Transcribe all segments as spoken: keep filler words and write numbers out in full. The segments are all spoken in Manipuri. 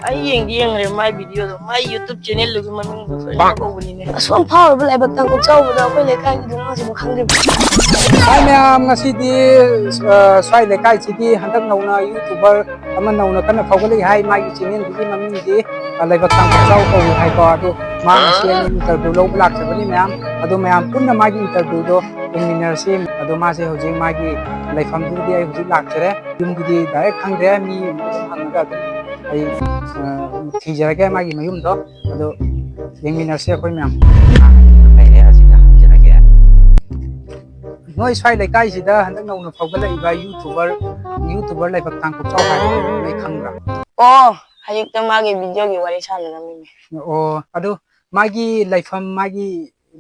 ꯑꯩ ꯌꯦꯡꯗꯤ ꯌꯦꯡꯈ꯭ꯔꯦ ꯃꯥꯏ ꯚꯤꯗꯤꯑꯣꯗꯣ, ꯃꯥꯏ YouTube ꯆꯦꯅꯦꯜꯗꯨꯒꯤ ꯃꯃꯤꯡꯗꯣ ꯁꯣꯏꯅ ꯀꯧꯕꯅꯤꯅꯦ꯫ ꯑꯁꯨꯛ ꯐꯥꯎꯔꯕ ꯂꯥꯏꯕꯛ ꯇꯥꯡꯀꯛ ꯆꯥꯎꯕꯗꯣ ꯑꯩꯈꯣꯏ ꯂꯩꯀꯥꯏꯒꯤꯗꯨ ꯉꯥꯁꯤꯕꯨ ꯈꯪꯗ꯭ꯔꯤꯕ꯫ ꯍꯥꯏ ꯃꯌꯥꯝ, ꯉꯁꯤꯗꯤ ꯑ, ꯁ꯭ꯋꯥꯏ ꯂꯩꯀꯥꯏꯁꯤꯒꯤ ꯍꯟꯗꯛ ꯅꯧꯅ YouTuber ꯑꯃ ꯅꯧꯅ ꯀꯟꯅ ꯐꯥꯎꯒꯠꯂꯛꯏ ꯍꯥꯏ꯫ ꯃꯥꯒꯤ ꯆꯦꯅꯦꯜꯗꯨꯒꯤ ꯃꯃꯤꯡꯗꯤ ꯑ, ꯂꯥꯏꯕꯛ ꯇꯥꯡꯀꯛ ꯆꯥꯎ ꯀꯧꯏ ꯍꯥꯏꯀꯣ꯫ ꯑꯗꯨ ꯃꯥ ꯉꯁꯤ ꯑꯩꯅ ꯏꯟꯇꯔꯚꯤꯌꯨ ꯂꯧꯕ ꯂꯥꯛꯆꯕꯅꯤ ꯃꯌꯥꯝ꯫ ꯑꯗꯣ ꯃꯌꯥꯝ ꯄꯨꯟꯅ ꯃꯥꯒꯤ ꯏꯟꯇꯔꯚꯤꯌꯨꯗꯣ ꯌꯦꯡꯃꯤꯟꯅꯔꯁꯤ꯫ ꯑꯗꯣ ꯃꯥꯁꯦ ꯍꯧꯖꯤꯛ ꯃꯥꯒꯤ ꯂꯩꯐꯝꯗꯨꯗꯤ ꯑꯩ ꯍꯧꯖꯤꯛ ꯂꯥꯛꯆꯔꯦ꯫ ꯌꯨꯝꯗꯨꯗꯤ ꯗꯥꯏꯔꯦꯛ ꯈꯪꯗ꯭ꯔꯦ, ꯃꯤ ꯑꯗꯨꯝ ꯍꯪꯉꯒ ꯑꯗꯨꯝ ꯑꯩ ꯑ, ꯊꯤꯖꯔꯒꯦ ꯃꯥꯒꯤ ꯃꯌꯨꯝꯗꯣ꯫ ꯑꯗꯣ ꯌꯦꯡꯃꯤꯟꯅꯁꯦ ꯑꯩꯈꯣꯏ ꯃꯌꯥꯝ꯫ ꯂꯩꯔꯦ, ꯑꯁꯤꯗ ꯍꯪꯖꯔꯒꯦ꯫ ꯅꯣꯏ ꯁ꯭ꯋꯥꯏ ꯂꯩꯀꯥꯏꯁꯤꯗ ꯍꯟꯗꯛ ꯅꯧꯅ ꯐꯥꯎꯒꯠꯂꯛꯏꯕ YouTuber, YouTuber ꯂꯥꯏꯕꯛ ꯇꯥꯡꯀꯛ ꯆꯥꯎ ꯍꯥꯏꯕꯗꯨ ꯅꯣꯏ ꯈꯪꯕ꯭ꯔꯥ? ꯑꯣ, ꯍꯧꯖꯤꯛꯇ ꯃꯥꯒꯤ ꯚꯤꯗꯤꯑꯣꯒꯤ ꯋꯥꯔꯤ ꯁꯥꯟꯅꯔꯝꯃꯤꯅꯦ꯫ ꯑꯣ, ꯑꯗꯨ ꯃꯥꯒꯤ ꯂꯩꯐꯝ, ꯃꯥꯒꯤ,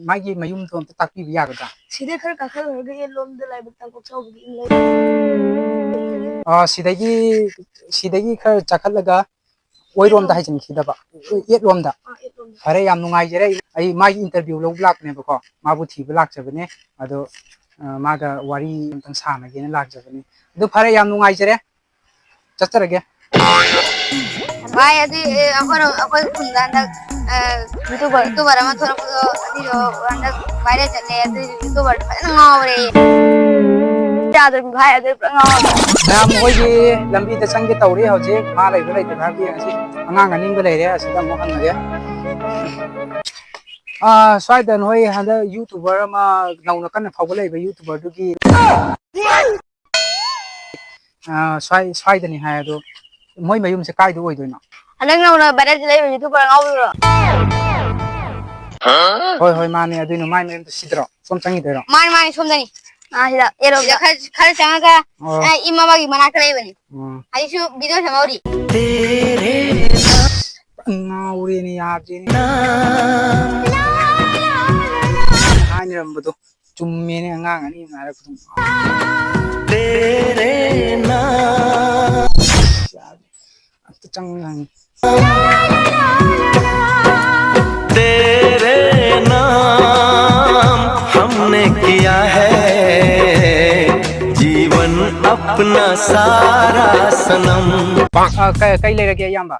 ꯃꯥꯒꯤ ꯃꯌꯨꯝꯗꯣ ꯑꯝꯇ ꯇꯥꯛꯄꯤꯕ ꯌꯥꯒꯗ꯭ꯔꯥ? ꯁꯤꯗ ꯈꯔ ꯀꯥꯈꯠꯂꯨꯔꯒ ꯌꯦꯠꯂꯣꯝꯗ ꯂꯥꯏꯕꯛ ꯇꯥꯡꯀꯛ ꯆꯥꯎꯕꯒꯤ ꯏꯪ ꯂꯩ꯫ ꯑꯥ, ꯁꯤꯗꯒꯤ, ꯁꯤꯗꯒꯤ ꯈꯔ ꯆꯥꯈꯠꯂꯒ ꯑꯣꯏꯔꯣꯝꯗ ꯍꯥꯏꯖꯤꯟꯈꯤꯗꯕ, ꯌꯦꯠꯂꯣꯝꯗ꯫ ꯑꯥ, ꯌꯦꯠꯂꯣꯝꯗ꯫ ꯐꯔꯦ, ꯌꯥꯝ ꯅꯨꯡꯉꯥꯏꯖꯔꯦ꯫ ꯑꯩ ꯃꯥꯒꯤ ꯏꯟꯇꯔꯚꯤꯌꯨ ꯂꯧꯕ ꯂꯥꯛꯄꯅꯦꯕꯀꯣ, ꯃꯥꯕꯨ ꯊꯤꯕ ꯂꯥꯛꯆꯕꯅꯦ꯫ ꯑꯗꯣ ꯑ, ꯃꯥꯒ ꯋꯥꯔꯤ ꯑꯝꯇꯪ ꯁꯥꯟꯅꯒꯦꯅ ꯂꯥꯛꯆꯕꯅꯦ꯫ ꯑꯗꯨ ꯐꯔꯦ, ꯌꯥꯝ ꯅꯨꯡꯉꯥꯏꯖꯔꯦ, ꯆꯠꯆꯔꯒꯦ꯫ ꯚꯥꯏ, ꯑꯗꯨ, ꯑꯦ, ꯑꯩꯈꯣꯏꯅ, ꯑꯩꯈꯣꯏ ꯈꯨꯟꯗ ꯍꯟꯗꯛ, ꯑ, YouTuber, YouTuber ꯑꯃ ꯊꯣꯛꯂꯛꯄꯗꯣ, ꯑꯗꯨꯏꯗꯣ ꯍꯟꯗꯛ viral ꯆꯠꯂꯦ꯫ ꯑꯗꯨ YouTuberꯗꯣ ꯐꯖꯅ ꯉꯥꯎꯔꯦ꯫ ꯌꯥꯗ꯭ꯔꯕꯅꯤ ꯚꯥꯏ, ꯑꯗꯨ ꯄꯨꯔꯥ ꯉꯥꯎꯔꯦ꯫ ꯃꯌꯥꯝ ꯃꯣꯏꯒꯤ ꯂꯝꯕꯤꯗ ꯆꯪꯒꯦ ꯇꯧꯔꯤ ꯍꯧꯖꯤꯛ꯫ ꯃꯥ ꯂꯩꯕ ꯂꯩꯇꯕ ꯍꯥꯏꯕꯗꯤ ꯍꯧꯖꯤꯛ ꯑꯉꯥꯡ ꯑꯅꯤꯡꯕ ꯂꯩꯔꯦ, ꯑꯁꯤꯗ ꯑꯃꯨꯛ ꯍꯪꯉꯒꯦ꯫ ꯑꯥ, ꯁ꯭ꯋꯥꯏꯗ ꯅꯣꯏ ꯍꯟꯗꯛ YouTuber ꯑꯃ ꯅꯧꯅ ꯀꯟꯅ ꯐꯥꯎꯒꯠꯂꯛꯏꯕ YouTuberꯗꯨꯒꯤ ꯑꯥ, ꯁ꯭ꯋꯥꯏ-, ꯁ꯭ꯋꯥꯏꯗꯅꯤ ꯍꯥꯏ꯫ ꯑꯗꯣ ꯃꯣꯏ ꯃꯌꯨꯝꯁꯦ ꯀꯥꯏꯗ ꯑꯣꯏꯗꯣꯏꯅꯣ? ꯍꯟꯗꯛ ꯅꯧꯅ viral ꯆꯠꯂꯛꯏꯕ YouTuber ꯑꯉꯥꯎꯕꯤꯗꯣ? ꯍꯣꯏ, ꯍꯣꯏ, ꯃꯥꯅꯦ꯫ ꯑꯗꯨꯏꯅꯣ ꯃꯥꯏ ꯃꯌꯨꯝꯗ ꯁꯤꯗ꯭ꯔꯣ? ꯁꯣꯝ ꯆꯪꯈꯤꯗꯣꯏꯔꯣ? ꯃꯥꯅꯦ, ꯃꯥꯅꯦ, ꯁꯣꯝꯗꯅꯤ꯫ ꯑꯥ, ꯁꯤꯗ, ꯑꯦꯔꯣꯝꯗ꯫ ꯁꯤꯗ ꯈꯔ, ꯈꯔ ꯆꯪꯉꯒ, ꯑꯣ꯫ ꯑꯥ, ꯏꯃꯥ ꯑꯃꯒꯤ ꯃꯅꯥꯛꯇ ꯂꯩꯕꯅꯤ꯫ ꯑꯣ꯫ ꯑꯩꯁꯨ ꯚꯤꯗꯤꯑꯣ ꯁꯦꯝꯍꯧꯔꯤ꯫ ꯉꯥꯎꯔꯦꯅꯦ, ꯌꯥꯗ꯭ꯔꯦꯅꯦ꯫ ꯍꯥꯏꯅꯔꯝꯕꯗꯣ꯫ ꯆꯨꯝꯃꯦꯅꯦ, ꯑꯉꯥꯡ ꯑꯅꯤ ꯉꯥꯏꯔꯛꯄꯗꯣ꯫ तेरे नाम ꯑꯝꯇ ꯆꯪꯉꯨ ꯌꯥꯅꯤ꯫ तेरे नाम हमने किया है जीवन अपना। अपना सारा सनम। ꯑ, ꯀꯩ, ꯀꯩ ꯂꯩꯔꯒꯦ, ꯏꯌꯥꯝꯕ?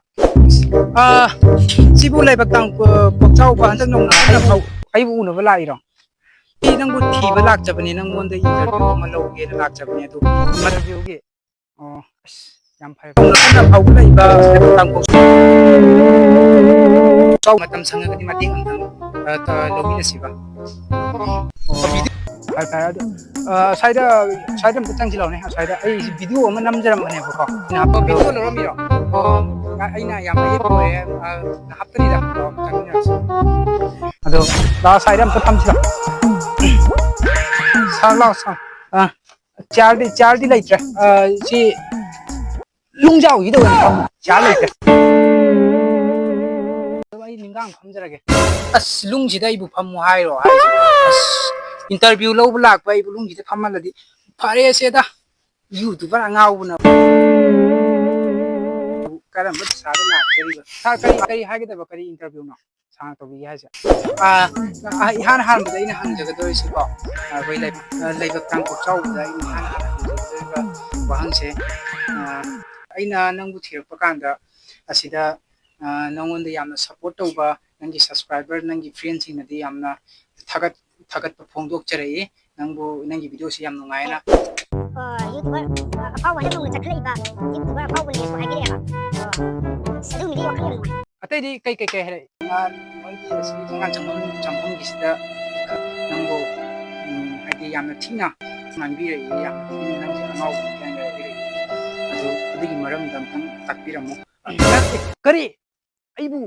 ꯑ, ꯁꯤꯕꯨ ꯂꯩꯕꯥꯛ ꯇꯥꯡ, ꯑ, ꯄꯣꯛꯆꯥꯎꯕ ꯍꯟꯗꯛ ꯅꯧꯅ ꯑꯩꯕꯨ, ꯑꯩꯕꯨ ꯎꯅꯕ ꯂꯥꯛꯏꯔꯣ? ꯑꯩ ꯅꯪꯕꯨ ꯊꯤꯕ ꯂꯥꯛꯆꯕꯅꯦ, ꯅꯪꯉꯣꯟꯗ interview ꯑꯃ ꯂꯧꯒꯦꯅ ꯂꯥꯛꯆꯕꯅꯦ, ꯑꯗꯨ interview ꯒꯤ? ꯑꯣ, ꯑꯁ, ꯌꯥꯝ ꯐꯔꯦ꯫ ꯀꯟꯅ ꯐꯥꯎꯒꯠꯂꯛꯏꯕ ꯇꯥꯡꯄꯣꯛ ꯃꯇꯝ ꯁꯪꯉꯒꯗꯤ ꯃꯇꯦꯡ ꯑꯝꯇꯪ, ꯑ, ꯇ-, ꯂꯧꯃꯤꯟꯅꯁꯤꯕ꯫ ꯑꯣ, ꯐꯔꯦ, ꯐꯔꯦ꯫ ꯑꯗꯨ, ꯑ, ꯁ꯭ꯋꯥꯏꯗ, ꯁ꯭ꯋꯥꯏꯗ ꯑꯝꯇ ꯆꯪꯁꯤꯜꯂꯛꯑꯣꯅꯦ꯫ ꯁ꯭ꯋꯥꯏꯗ ꯑꯩ video ꯑꯃ ꯅꯝꯖꯔꯝꯕꯅꯦꯕꯀꯣ꯫ ꯑꯣ, video ꯂꯧꯔꯝꯃꯤꯔꯣ? ꯑꯣ, ꯑꯩꯅ ꯌꯥꯝ ꯃꯌꯦꯛ ꯑꯣꯏꯔꯦ꯫ ꯑ, ꯍꯥꯞꯇꯔꯤꯗ꯫ ꯑꯣ, ꯆꯪꯃꯤꯟꯅꯔꯁꯤ꯫ ꯑꯗꯣ, ꯂꯥꯛꯑꯣ, ꯁ꯭ꯋꯥꯏꯗ ꯑꯝꯇ ꯐꯝꯁꯤꯔꯣ? ꯁꯥꯔ, ꯂꯥꯛꯑꯣ, ꯁꯥꯔ꯫ ꯑ, ꯆꯤꯌꯥꯔꯗꯤ, ꯆꯤꯌꯥꯔꯗꯤ ꯂꯩꯇ꯭ꯔꯦ꯫ ꯑ, ꯁꯤ ꯂꯨꯡꯖꯥꯎꯁꯤꯗ ꯑꯣꯏꯅ ꯐꯝꯃꯣ꯫ ꯆꯤꯌꯥꯔ ꯂꯩꯇ꯭ꯔꯦ꯫ ꯑꯗꯣ ꯑꯩ ꯅꯤꯡꯒꯥꯡ ꯐꯝꯖꯔꯒꯦ꯫ ꯑꯁ, ꯂꯨꯡꯁꯤꯗ ꯑꯩꯕꯨ ꯐꯝꯃꯣ ꯍꯥꯏꯔꯣ ꯍꯥꯏꯁꯤꯕꯣ? ꯑꯁ, interview ꯂꯧꯕ ꯂꯥꯛꯄ ꯑꯩꯕꯨ ꯂꯨꯡꯁꯤꯗ ꯐꯝꯍꯜꯂꯗꯤ ꯐꯔꯦꯁꯦꯗ꯫ YouTuber ꯑꯉꯥꯎꯕꯅ ꯀꯔꯝꯕ ꯗꯁꯥꯗ ꯂꯥꯛꯆꯔꯤꯕ? ꯁꯥꯔ, ꯀꯔꯤ, ꯀꯔꯤ ꯍꯥꯏꯒꯗꯕ? ꯀꯔꯤ interview ꯅꯣ? ꯁꯥꯔꯅ ꯇꯧꯕꯤꯒꯦ ꯍꯥꯏꯁꯦ? ꯑꯥ, ꯑꯥ, ꯏꯍꯥꯟ ꯍꯥꯟꯕꯗ ꯑꯩꯅ ꯍꯪꯖꯒꯗꯧꯔꯤꯁꯤꯀꯣ, ꯑꯩꯈꯣꯏ ꯂꯩ-, ꯑ, ꯂꯩꯕꯥꯛ ꯇꯥꯡꯄꯣꯛ ꯆꯥꯎꯕꯗ ꯑꯩꯅ ꯏꯍꯥꯟ ꯍꯥꯟꯅ ꯍꯪꯖꯒꯗꯧꯔꯤꯕ ꯋꯥꯍꯪꯁꯦ, ꯑ, ꯑꯩꯅ ꯅꯪꯕꯨ ꯊꯤꯔꯛꯄ ꯀꯥꯟꯗ ꯑꯁꯤꯗ, ꯑ, ꯅꯪꯉꯣꯟꯗ ꯌꯥꯝꯅ support ꯇꯧꯕ ꯅꯪꯒꯤ subscriber, ꯅꯪꯒꯤ friend ꯁꯤꯡꯅꯗꯤ ꯌꯥꯝꯅ ꯊꯥꯒꯠ-, ꯊꯥꯒꯠꯄ ꯐꯣꯡꯗꯣꯛꯆꯔꯛꯏ꯫ ꯅꯪꯕꯨ, ꯅꯪꯒꯤ video ꯁꯤ ꯌꯥꯝ ꯅꯨꯡꯉꯥꯏꯅ꯫ ꯑ, YouTuber, ꯑ, ꯑꯐꯥꯎꯕ ꯍꯟꯗꯛ ꯅꯧꯅ ꯆꯠꯈꯠꯂꯛꯏꯕ YouTuber ꯑꯐꯥꯎꯕꯅꯦꯁꯨ ꯍꯥꯏꯕꯤꯔꯛꯑꯦꯕ꯫ ꯑ, ꯑꯁ, ꯑꯗꯨꯒꯤꯗꯤ ꯋꯥꯈꯜ ꯌꯥꯝ ꯅꯨꯡꯉꯥꯏ꯫ ꯑꯇꯩꯗꯤ ꯀꯩ, ꯀꯩ, ꯀꯩ ꯍꯥꯏꯔꯛꯏ? ꯃꯥ ꯃꯣꯏꯒꯤ ꯑꯁꯤꯒꯤ ꯊꯣꯡꯒꯥꯟ ꯆꯪꯐꯝ, ꯆꯪꯐꯝꯒꯤꯁꯤꯗ ꯅꯪꯕꯨ, ꯎꯝ, ꯍꯥꯏꯗꯤ ꯌꯥꯝꯅ ꯊꯤꯅ ꯉꯥꯡꯕꯤꯔꯛꯏ, ꯌꯥꯝꯅ ꯊꯤꯅ ꯅꯪꯁꯦ ꯑꯉꯥꯎꯕꯅꯤ ꯀꯥꯏꯅ ꯍꯥꯏꯕꯤꯔꯛꯏ꯫ ꯑꯗꯨ, ꯑꯗꯨꯒꯤ ꯃꯔꯝꯗ ꯑꯝꯇꯪ ꯇꯥꯛꯄꯤꯔꯝꯃꯨ꯫ ꯅꯠꯇꯦ, ꯀꯔꯤ? ꯑꯩꯕꯨ,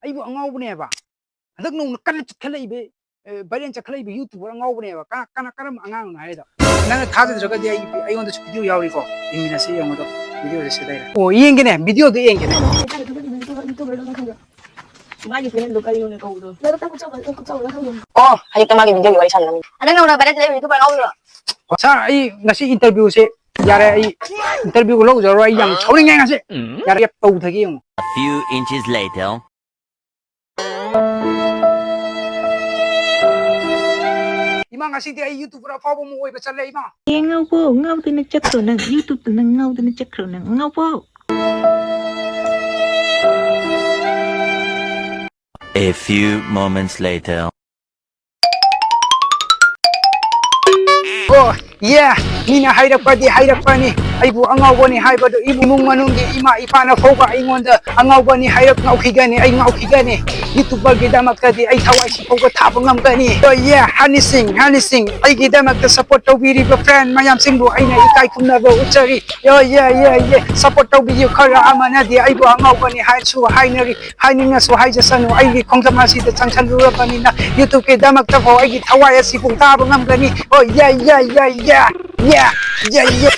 ꯑꯩꯕꯨ ꯑꯉꯥꯎꯕꯅꯦꯕ? ꯍꯟꯗꯛ ꯅꯧꯅ ꯀꯟꯅ ꯆꯠꯈꯠꯂꯛꯏꯕ, ꯑꯦ, viral ꯆꯠꯈꯠꯂꯛꯏꯕ YouTuber ꯑꯉꯥꯎꯕꯅꯦꯕ꯫ ꯀꯅꯥ, ꯀꯅꯥ, ꯀꯔꯝꯕ ꯑꯉꯥꯡꯅꯣ ꯍꯥꯏꯗꯣ? ꯅꯪꯅ ꯊꯥꯖꯗ꯭ꯔꯒꯗꯤ ꯑꯩ, ꯑꯩꯉꯣꯟꯗꯁꯨ video ꯌꯥꯎꯔꯤꯀꯣ꯫ ꯌꯦꯡꯃꯤꯟꯅꯁꯤ, ꯌꯦꯡꯉꯣꯗꯣ꯫ Video ꯁꯦ ꯁꯤꯗ ꯂꯩꯔꯦ꯫ ꯑꯣ, ꯌꯦꯡꯒꯦꯅꯦ, video ꯗꯣ ꯌꯦꯡꯒꯦꯅꯦ꯫ ꯃꯥꯒꯤ friend ꯗꯣ ꯀꯔꯤꯅꯣꯅꯦ ꯀꯧꯕꯗꯣ? ꯑꯣ, ꯑꯌꯨꯛꯇ ꯃꯥꯒꯤ video ꯒꯤ ꯋꯥꯔꯤ ꯁꯥꯟꯅꯔꯝꯃꯤ꯫ ꯍꯟꯗꯛ ꯅꯧꯅ viral ꯆꯠꯂꯛꯏꯕ YouTuber ꯑꯉꯥꯎꯕꯗꯨꯔꯣ? ꯁꯥꯔ, ꯑꯩ ꯉꯁꯤ interview ꯁꯦ ꯌꯥꯔꯦ, ꯑꯩ interview ꯂꯧꯖꯔꯔꯣꯏ, ꯑꯩ ꯌꯥꯝ ꯁꯥꯎꯅꯤꯡꯉꯦ ꯉꯁꯤ꯫ ꯌꯥꯔꯦ, ꯇꯧꯊꯒꯦ ꯌꯦꯡꯉꯣ꯫ A few inches later. ꯏꯃꯥ, ꯉꯁꯤꯗꯤ ꯑꯩ YouTuber ꯑꯐꯥꯎꯕ ꯑꯃ ꯑꯣꯏꯕ ꯆꯠꯂꯦ, ꯏꯃꯥ꯫ ꯑꯦ ꯉꯥꯎꯕꯧ, ꯉꯥꯎꯗꯅ ꯆꯠꯈ꯭ꯔꯣ ꯅꯪ, YouTubeꯇ ꯅꯪ ꯉꯥꯎꯗꯅ ꯆꯠꯈ꯭ꯔꯣ ꯅꯪ, ꯉꯥꯎꯕꯧ꯫ A few moments later. ꯑꯣ ꯌꯦ, ꯃꯤꯅ ꯍꯥꯏꯔꯛꯄꯗꯤ ꯍꯥꯏꯔꯛꯄꯅꯤ, ꯑꯩꯕꯨ ꯑꯉꯥꯎꯕꯅꯤ ꯍꯥꯏꯕꯗꯨ ꯏꯃꯨꯡ ꯃꯅꯨꯡꯒꯤ ꯏꯃꯥ ꯏꯄꯥꯅ ꯐꯥꯎꯕ ꯑꯩꯉꯣꯟꯗ ꯑꯉꯥꯎꯕꯅꯤ ꯍꯥꯏꯔꯛ, ꯉꯥꯎꯈꯤꯒꯅꯤ, ꯑꯩ ꯉꯥꯎꯈꯤꯒꯅꯤ꯫ YouTuberꯒꯤꯗꯃꯛꯇꯗꯤ ꯑꯩ ꯊꯋꯥꯏꯁꯤ ꯐꯥꯎꯕ ꯊꯥꯕ ꯉꯝꯒꯅꯤ꯫ ꯑꯣ ꯌꯦ, honey sing, honey sing, ꯑꯩꯒꯤꯗꯃꯛꯇ support ꯇꯧꯕꯤꯔꯤꯕ friend ꯃꯌꯥꯝꯁꯤꯡꯕꯨ ꯑꯩꯅ ꯏꯀꯥꯏ ꯈꯨꯝꯅꯕ ꯎꯠꯆꯔꯤ꯫ ꯌꯦ, ꯌꯦ, ꯌꯦ, ꯌꯦ, support ꯇꯧꯕꯤꯌꯨ꯫ ꯈꯔ ꯑꯃꯅꯗꯤ ꯑꯩꯕꯨ ꯑꯉꯥꯎꯕꯅꯤ ꯍꯥꯏꯅꯁꯨ ꯍꯥꯏꯅꯔꯤ, ꯍꯥꯏꯅꯤꯡꯉꯁꯨ ꯍꯥꯏꯖꯁꯅꯨ, ꯑꯩꯒꯤ ꯈꯣꯡꯗꯝ ꯑꯁꯤꯗ ꯆꯪꯁꯜꯂꯨꯔꯕꯅꯤꯅ YouTubeꯀꯤꯗꯃꯛꯇ ꯐꯥꯎ ꯑꯩꯒꯤ ꯊꯋꯥꯏ ꯑꯁꯤꯕꯨ ꯊꯥꯕ ꯉꯝꯒꯅꯤ꯫ ꯑꯣ ꯌꯦ, ꯌꯦ, ꯌꯦ, ꯌꯦ, ꯌꯦ, ꯌꯦ, ꯌꯦ꯫